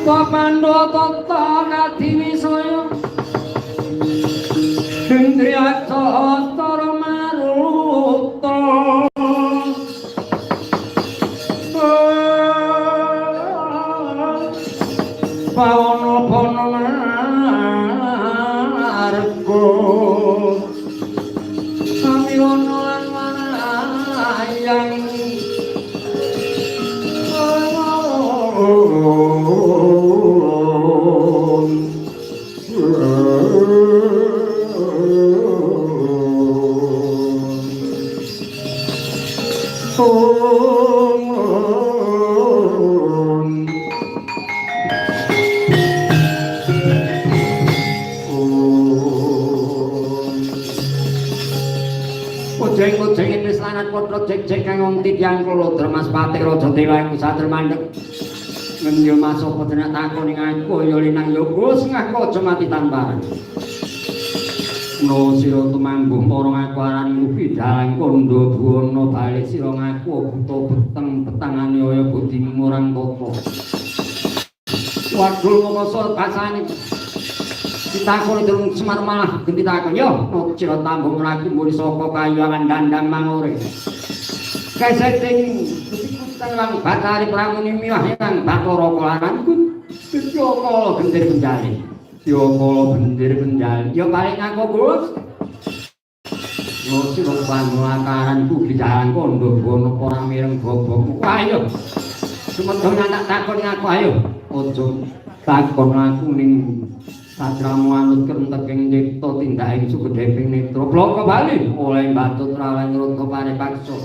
Kutha Pandhawa tata kadiwisaya Gendriyaca Tara Maruta Pawana bana marga Samiwana lan wanayang Ujeng-ujeng wis lanat padha jek-jek kang wong tiyang kula Mas Patih Raja Dewa ing sater mandeg. Ngenyo mas apa tenak takon ing aku ya linang ya Gus ngaku aja mati tanpa. No sira tumambuh marang aku arani ubi dalang kandha buwana balik sira ngaku buta beteng petangane ya budimu marang tata. Wadul mongso basane. Ditakoni durung Semar malah genti takon yo no sira tambung mlaku mburi saka kayu awan dandang mangore. Keseting Gusti Lang Bathari Pramuni miwah yang Bathara Kalaran Dyakala gendir penjali. Dyakala gendir penjali. Ya balik ngaku Gus. No sira panglakaran ku dalan kandha buwana ora mireng bobokmu. Ayo. Sumedhong anak takon ngaku ayo. Aja takon aku ning satramu anut krenteking nyipta tindaking sugedheping netra. Bloko bali oleh batut ra oleh ngrota paripaksa.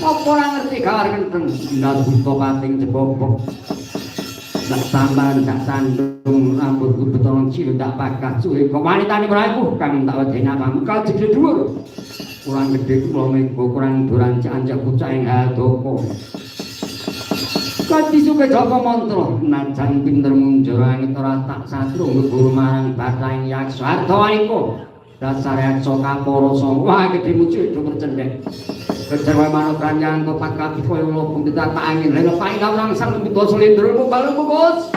Apa ora ngerti gawar kenteng ndal buta pating jebobok. Ndak samban ndak sandung rambutku beton cilik ndak pakas suwe kok wanitane mlaku kang tak wedeni apamu kajeg dhuwur. Kurang gedhe kula mega kurang doran anjak bocah ing hadaka. Kanthi suke japa mantra najan pinter munjur angit ora tak satru ngeguru marang bathang yaksa artawanika. Dasar yaksa kapara sanga wah gedhe muci do percendhek. Kejar wae manuk ranjang topat kabeh kaya lopong ditak angin lha paing langsung buta slendro balungku Gus.